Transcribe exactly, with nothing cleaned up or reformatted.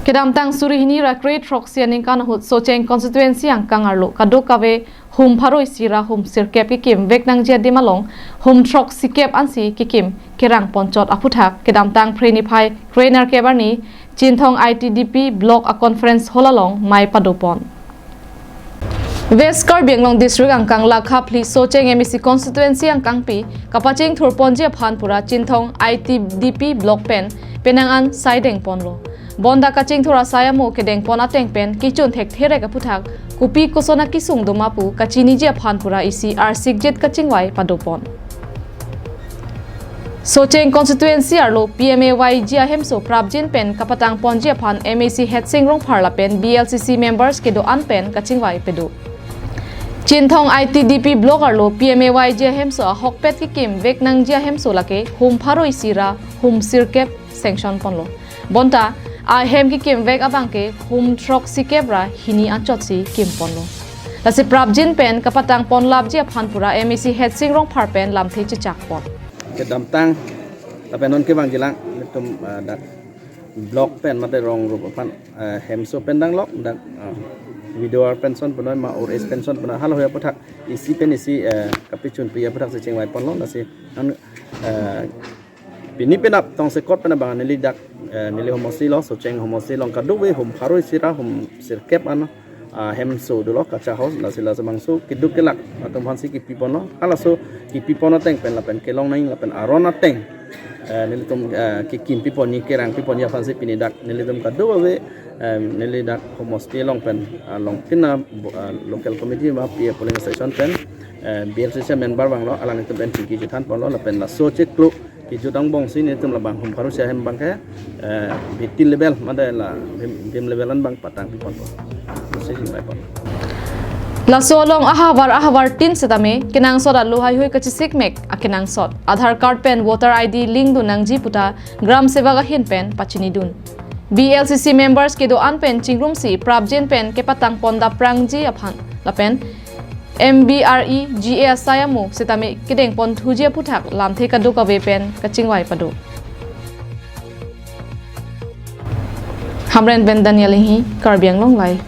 Kedamtang suri hini ra kre throksi aningkan ahut Socheng constituency angkang arlo kadokave hum pharo isi ra hum sirkep kekimvek nangji adim along hum throksi kep ansi kekim kerang ponchot aphuthak kedamtang Phre niphai kre nerkep arni Chinthong I T D P block a conference hall along mei padopon. West Karbi Anglong District angkang Lakhaphli Socheng M A C constituency angkangpi kapachingthur ponji aphan pura Chinthong I T D P block pen penang an saideng ponlo. Bonta kachingthur asai amo kedeng pon ateng pen kichun thekthe rek aphuthak kopi koson akisung doma pu kachiniji aphan pura isi arsikjit kachingvai padopon. Socheng constituency arlo P M A Y G ahemso prapjin pen kapatang ponji aphan M A C Headsing Rongphar lapen B L C C members kedo-an pen kachingvai pado. Chinthong I T D P block arlo P M A Y G ahemso ahokpet kekimvek nangji ahemso lake hum pharo isi ra hum sirkep sanction ponlo. Bonta ahem kekimvek abangke hum throksi kep ra hini anchotsi kim ponlo. Lasi prapjin pen kapatang pon lapji aphan pura M A C Headsing Rongphar pen lamthe chechak pon. Kedamtang lapen non kevangjilang nelitum, ah, dak block pen mate rong rup aphan, ah, hemso pen danglok dak, ah, widower pension punoi ma old age pension punoi halahui aphuthak isi pen isi, eh, kapichunpi aphuthak si chingvai ponlo. Lasi non, eh, pini penap tongsekot pen abang neli dak, eh, neli homosti lo Socheng homosti along kadokave hum pharo isi ra hum sirkep an, ah, hemso dolo kacha house lasi laso bangso keduk kelak atum aphansi kipi ponlo. Halaso kipi pon ateng pen lapen kelong nang lapen aron ateng, eh, nelitum, eh, kekimpi ponji kerangpi ponji aphansi pini dak nelitum kadokave, eh, neli dak homosti along pen, ah, along pina bo-, ah, local committee ma P A polling station pen, eh, B L C C member vanglo alanglitum pen chingki chethan ponlo lapen laso chiklo kejut angbongsi nelitum labang hum pharo isi ahem abangke, eh, B T level mate la B I M, B I M level an abang patangpi ponpo. Lasi chingvai pon. Laso along ahavar ahavar tin setame kenangsot alo haihui kachisikmek akenangsot Aadhaar card pen voter I D link dun nangji puta Gram Sevak ahin pen pachinidun. B L C C members kedo-an pen chingrumsi prapjin pen kepatang pon daprangji aphan lapen M B R E G A asai amo setame kedeng pon thuji aphuthak lamthe kadokave pen kachingvai pado. Hamren pen Daniel Inghi, Karbi Anglong Live.